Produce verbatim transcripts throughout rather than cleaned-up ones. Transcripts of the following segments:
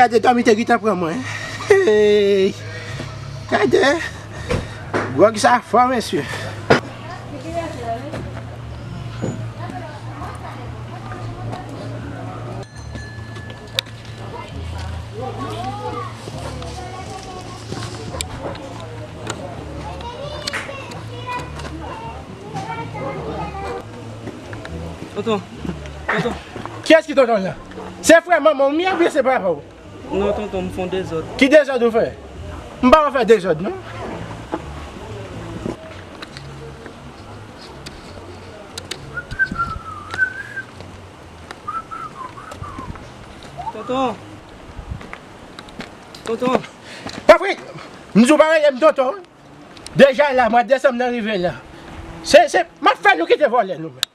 Gade dòmi te gentan pran mwen. Hey! Gade! Gwòg sa fò, mesye. Tonton, tonton. Kiyès ki tonton la? Se frè manman w m ye oubyen se papa w? Non, tonton, m fè yon dezòd. Ki dezòd ou fè? M pa wè w fè dezòd, non. Tonton. Tonton. Patrick, m di w pa rele m tonton. Deja la, mwa desanm nan rive la. Se, se, m ap fè nou kite vòlè nou menm.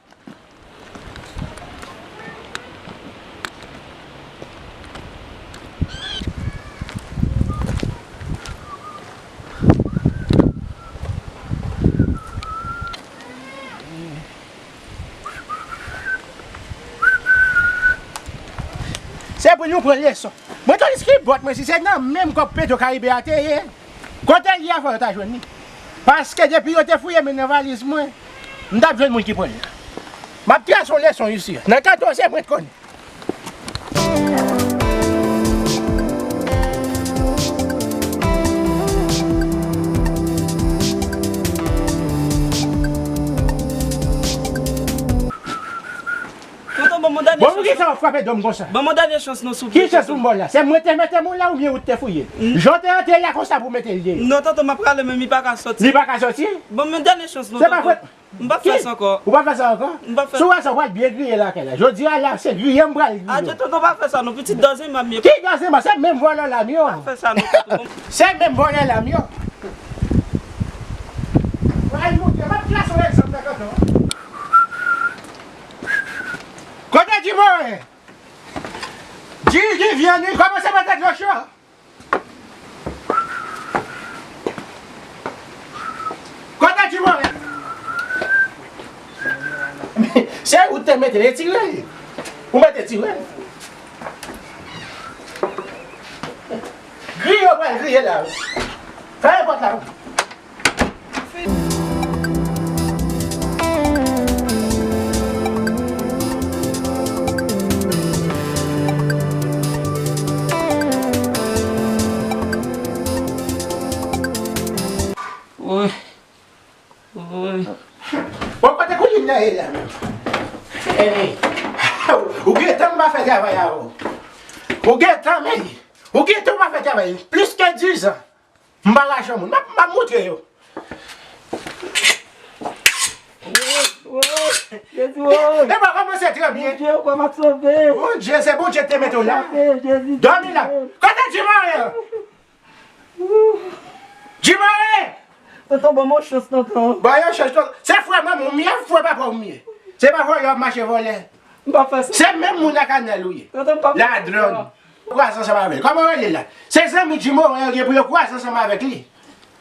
Se pou nou pran leson. Mwen tandis ki bòt mwen si se nan menm kòb Petro Karibe a te ye. Kote l ye a fò yo ta jwenn li. Paske depi yo te fouye men nan valiz mwen, m t ap jwenn moun ki pran l la. M ap trase yon leson isi. Nan katòz se mwen t konnen. Tonton, ban m yon dènye chans. Bon, poukisa w ap frape do m konsa? Ban m yon dènye chans non, souple. Ki chans pou m ba w la? Se mwen te mete moun la oubyen ou te fouye? Jan w te antre la konsa pou mete l deyò? Non, tonton, m ap prale, men li pa ka sòti. Li pa ka sòti? Ban m yon dènye chans non, tonton. Se pa fòt. M p ap fè sa ankò. Ou p ap fè sa ankò? M p ap fè. Si w wè sa, w pral byen griye lakay la. Jodi a la, se griye m pral griye w. Adje, tonton, pa fè sa non, pitit dòzèman m ye. Ki dòzèman? Se menm vòlè la m yo. Pa fè sa non, tonton. Se menm vòlè la m yo. Pral montre, m ap trase yon egzanp nan kanton. Kote Dimoren? Di, di vyann wi, kòmanse mete dlo cho. Kote Dimoren? Se ou te mete l, etire l. Ou mete etire l. Griye, w pral griye la wi. Fèmen pòt la wi. Woy. Woy. Bon, kote koulin nan ye la menm? Hey. Ou gen tan m pa fè travay avè w. Ou gen tan, men. Ou gen tan m pa fè travay. Plis ke dizan. M pa rache moun. M ap, m ap montre yo. Woy, woy, Jezi, woy. E pa kòmanse trè byen. Bondye, ou pa m ap sove. Bondye, se Bondye ki te mete w la. Sove, Jezi, dòmi la. Kote Dimoren an? Dimoren! Tonton, ban m yon chans, tonton. Ban yon chans, tonton. Se frè manman w m ye, frè papa w m ye. Se pa vòlè w ap mache vòlè. M p ap fè sa. Se menm moun ak Anèl ou ye. Tonton, m p ap fè sa. Ladròn. Kouraz ansanm avè l. Kòman w rele l la? Se zanmi Dimoren yo gen pou yo kouraz ansanm avèk li.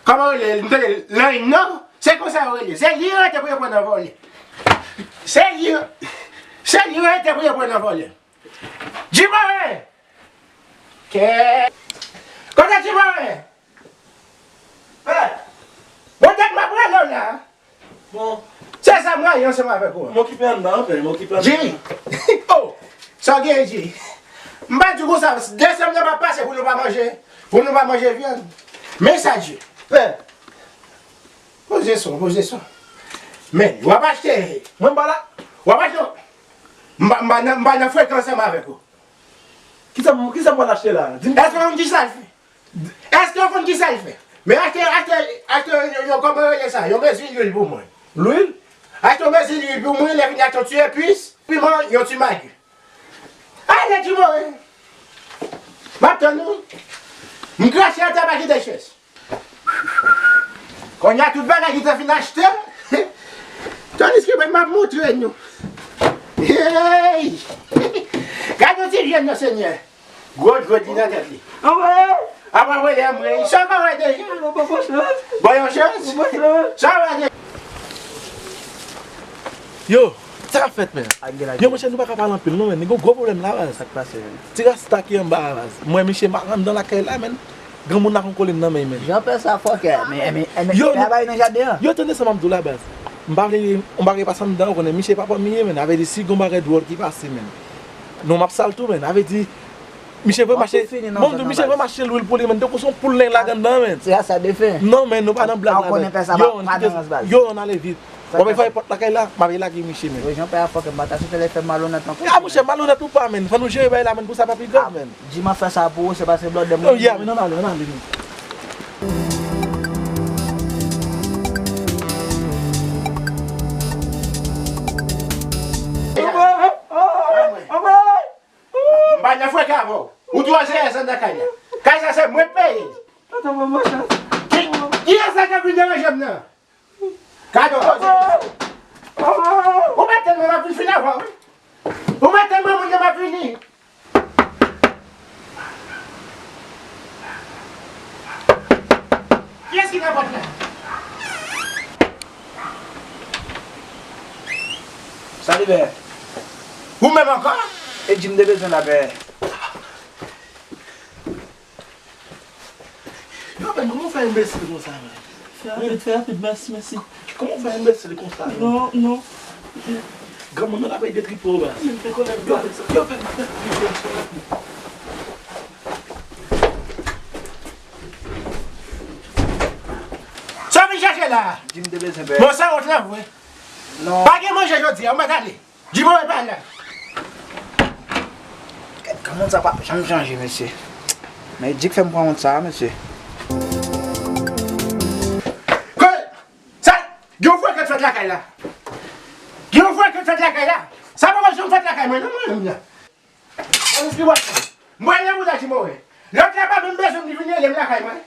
Kòman w rele l? M tande l Lany, non? Se konsa yo rele. Se li yo rete pou yo pran nan vòlè. Se li yo, se li yo rete pou yo pran nan vòlè. Dimoren! Kè! Kote Dimoren? Pè! Bon, tèt m ap rele w la. Bon. Se sa m rayi ansanm avèk ou an. M okipe anndan, pè, m okipe anndan. Jimmy! Oh! Sa w gen, Jimmy? M pa di w konsa, desanm nan p ap pase pou nou pa manje, pou nou pa manje vyann. Men sa, Jimmy. Pè! Poze son, poze son. Men, w ap achte. Mwen m pa la. W ap achte. M pa, m pa nan, m pa nan frekans ansanm avèk ou. Kisa m, kisa m pral achte la? Di m. Èske w konn kisa l fè? Èske w konn kisa l fè? Men achte, achte, achte yon, yon, kòman yo rele sa? Yon mezi lwil pou mwen. Lwil? Achte yon mezi lwil pou mwen, lè fini achte yon ti epis, piman, yon ti magi. Ale, Dimoren! M ap tann ou. M krache atè, pa kite chèz. Kounye a tout bagay ki te fin achte. Tandiske mwen m ap montre nou. Hey! Gade yon ti jèn nan, Senyè. Gwo dwèt li nan tèt li. Anmwey! Apa w rele anmwey? Sa w pa wè deja? Bon, bon, bon chans. Bon, yon chans. Bon, bon chans. Sa w wè deja? Yo, Sa k ap fèt, men? Ak gen la. Yo, monchè, nou pa ka pale anpil, non, men. Nou gen yon gwo pwoblèm la, baz. Sa k pase, men? Ti rasta ki anba a, baz. Mwen, misye pa anndan lakay la, men. Granmoun nan gon kolin nan men, men. Jan pè sa fòkè, men, men, men, yo, men, bagay nan jaden an. Yo, tande sa m ap di w la, baz. M pa vle, m pa vle pase anndan, ou konnen, misye papa m ye, men. Avè di, si gon bagay dwòl ki pase, men. Non, m ap sal tou, men. Avè di, misye vre mache, bon, misye vre mache lwil pou li, men. Tankou se yon poul nèg la anndan, men. Ti rasta de fen. Non, men, nou pa nan blag la, men. Yo, ann ale vit. W ap fè pòt lakay la, m ap lage misye, men. Yo, jan pè a fòkè, m pa ta swete l fè malonèt ankò. A, monchè, malonèt ou pa, men. Fò nou jere bagay la, men, pou sa pa pi grav, men. Di m ap fè sa pou ou, se pa se blòdè mwen. Oh, yeah, men, ann ale, ann ale, men. M pa nan frè kay avè w. Ou twò serye nan kay la. Kay sa se mwen k peye. Ki, kiyès sa k ap vin deranje m nan? Gade w koze. Ou mèt tèlman m ap vin fini avè w, wi. Ou mèt tèlman moun nan m ap vini. Kiyès ki nan pòt la? Salut, bè. Ou menm ankò? E Jim te bezwen la, bè. Yo, men, kòman w fè enbesil konsa, men? Fè rapid, fè rapid, mèsi, mèsi. Kòman w fè enbesil konsa, men? Non, non. Granmoun nan ap ede tripo, baz. Yo, yo, fè, fè, fè, fè. Sa w vin chèche la? Jim te bezwen, bè. Bon, sa wont la, vre. Non. Pa gen manje jodi a, ou mèt ale. Jim, ou pa la. Gad, granmoun sa p ap janm chanje, mesye. Men Jim fè m pran wont sa, mesye. Sa, gen yon frekant fèt lakay la. Gen yon frekant fèt lakay la. Sa poko janm fèt lakay mwen, non, mwen menm la. Mwen eski wè sa? Mwen lè mouda Jim, wè. Lòt la pa menm bezwen m li vin rele m lakay mwen.